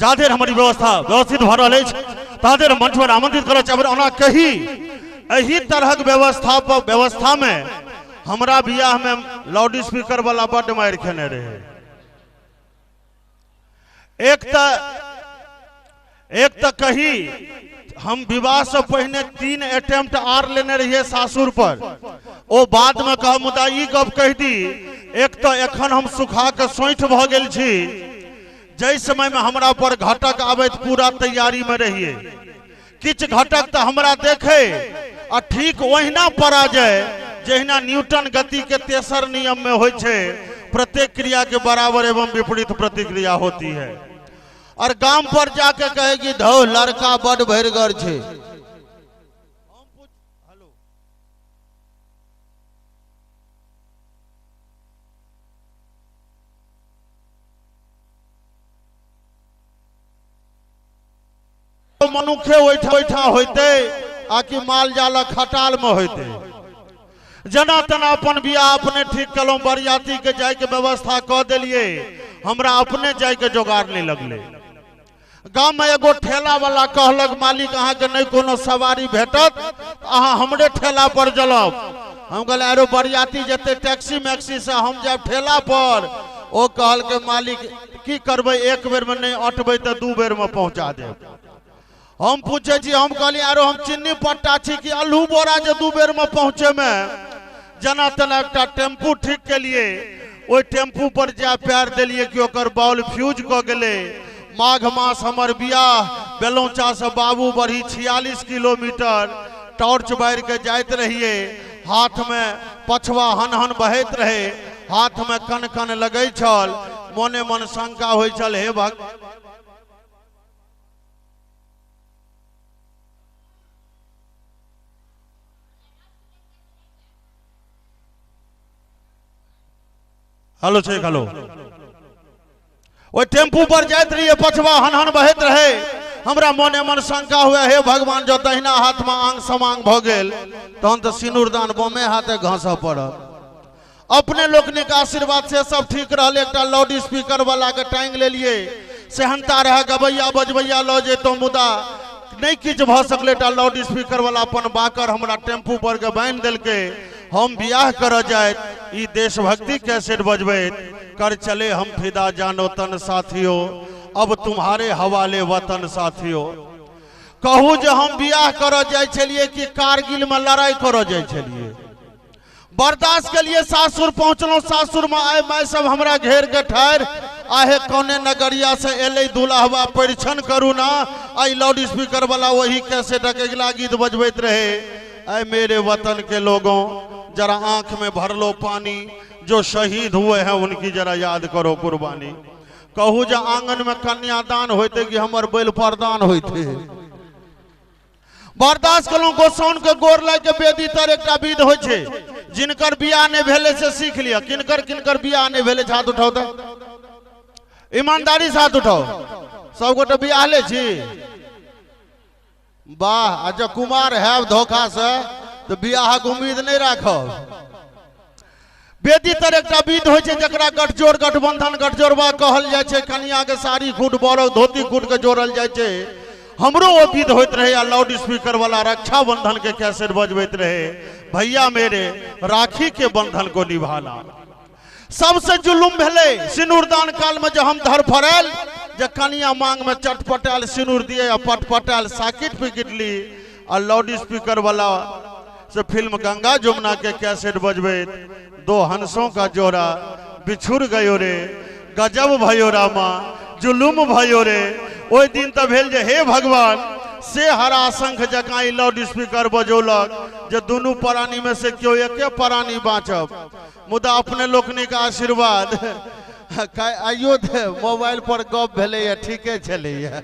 जाधरि हमर ई व्यवस्था व्यवस्थित भऽ रहल अछि ताधरि मंच पर आमंत्रित करऽ चाहब। ओना कही एहि तरहक व्यवस्था पर व्यवस्था में हमरा बियाह में लाउड स्पीकर वाला बड्ड मारि खेने रहे। एक तऽ कही हम विवाह से पहिने 3 अटेम्प्ट आर लेने रहिए सासुर पर, ओ बाद में कह, मुदा ई गप कहि दी, एक तऽ एखन हम सुखा के सोंठि भऽ गेल छी, जाहि समय में हमरा पर घटक आबैत पूरा तैयारी में रहिए, किछु घटक तऽ हमरा देखे आ ठीक ओहिना पराजय जहिना न्यूटन गति के तेसर नियम में होइ छै, प्रत्येक क्रिया के बराबर एवं विपरीत प्रतिक्रिया होती है। और गाम पर जाके कहे कि धौ लड़का बड भरिगर छै। मनुखे ओहिठा होइते आ कि माल जालक खटाल में होइते। जेना तेना अपन बियाह अपने ठीक कलहुँ, बरियाती के जायके व्यवस्था कऽ देलियै, हमरा अपने जायके जोगाड़ नहि लगलै। गाम में एगो ठेला वाला कहलक, मालिक अहाँके नहि कोनो सवारी भेटत, अहाँ हमरे ठेला पर चलब। हम कहलियै अरे बरियाती जेतै टैक्सी मैक्सी से, हम जायब ठेला पर। ओ कहलकै मालिक की करबै, एक बेर में नहि अटबै तऽ 2 बेर में पहुँचा देब। हम पूछे छी, हम कहलियै आरो हम चिन्नी पट्टा छी कि अल्हू बोरा जे 2 बेर में पहुँचे में। जेना तेना एकटा टेम्पू ठीक केलियै, ओहि टेम्पू पर जा पैर देलियै कि ओकर बॉल फ्यूज कऽ गेलै। माघ मास हमर बियाह, बेलौचा से बाबू बढ़ी 46 किलोमीटर, टॉर्च बारि के जाइत रहियै, हाथ में पछवा हन हन बहैत रहे, हाथ में कन कन लगै छल, मोने मन शंका होइ छल, हे भग हेलो छै हेलो। ओहि टेम्पू पर जाइत रहियै, पछवा हन हन बहैत रहे, हमरा मोने मन शंका हुए, हे भगवान जँ दहिना हाथ में आंग समांग भऽ गेल तहन तऽ सिनूरदान बमे हाथे घसऽ पड़त। अपने लोकनिक आशीर्वाद से सब ठीक रहल। एकटा लाउड स्पीकर वाला के टाँगि लेलियै, सेहनता रहे गबैया बजबैया लऽ जैतहुँ, मुदा नहि किछु भऽ सकलै। एकटा लाउड स्पीकर वाला अपन बाकर हमरा टेम्पू पर के बान्हि देलकै। हम बियाह करऽ जाइत ई देशभक्ति कैसेट बजबैत, कर चले हम फिदा जानो तन साथियो, अब तुम्हारे हवाले वतन साथियो। कहू जे हम बियाह करऽ जाइ छलियै कि कारगिल में लड़ाई करऽ जाइ छलियै। बर्दाश्त के लिए सासुर पहुँचलहुँ, सासुर में आय माय सब हमरा घेर के ठाढ़ि, आहे कौने नगरिया से एलै दुल्हवा परिछन करू ना। आई लाउड स्पीकर वाला वही कैसेटक अगिला गीत बजबैत रहे, ऐ मेरे वतन के लोगों जरा आंख में भर लो पानी, जो शहीद हुए हैं उनकी जरा याद करो कुर्बानी। कहू जे आंगन में कन्यादान होते कि हमर बैल परदान होते। बर्दाश्त कलहुँ, गोसाउन के गोर लागि के बेदी तर एकटा विध होइ छै, जिनकर बियाह नहि भेलै से सीख लिअ। किनकर किनकर बियाह नहि भेलै हाथ उठाउ तऽ, ईमानदारी से हाथ उठाउ। सबगोटे बियाह ले छी? वाह, आ जब कुमार हैब धोखा से तऽ बियाहक उम्मीद नहि राखब। बेदी तर एकटा विध होइ छै जकरा गठजोड़ गठबंधन गठजोड़बा कहल जाइ छै। कनिया के साड़ी खूट बरक धोती खूट के जोड़ल जाइ छै। हमरो ओ विध होइत रहे आ लाउड स्पीकर वाला रक्षाबंधन के कैसेट बजबैत रहे, भैया मेरे राखी के बंधन को निभाना। सबसे जुलुम भेलै सिनूरदान काल में जे हम धरफड़ायल, जे कनिया मांग में चटपटायल सिनूर दिए आ पटपटायल साकिट पिकिट ली, आ लाउड स्पीकर वाला से फिल्म गंगा जमुना के कैसेट बजबैत, दो हंसों का जोड़ा बिछुड़ गयो रे, गजब भयो रामा जुलुम भयो रे। ओहि दिन तऽ भेल जे हे भगवान, से हरा शंख जकाँ ई लाउड स्पीकर बजौलक जे दुनू प्राणी में से केओ एके प्राणी बाँचब। मुदा अपने लोकनिक आशीर्वाद आइयो मोबाइल पर गप भेलैए, ठीके छलैए।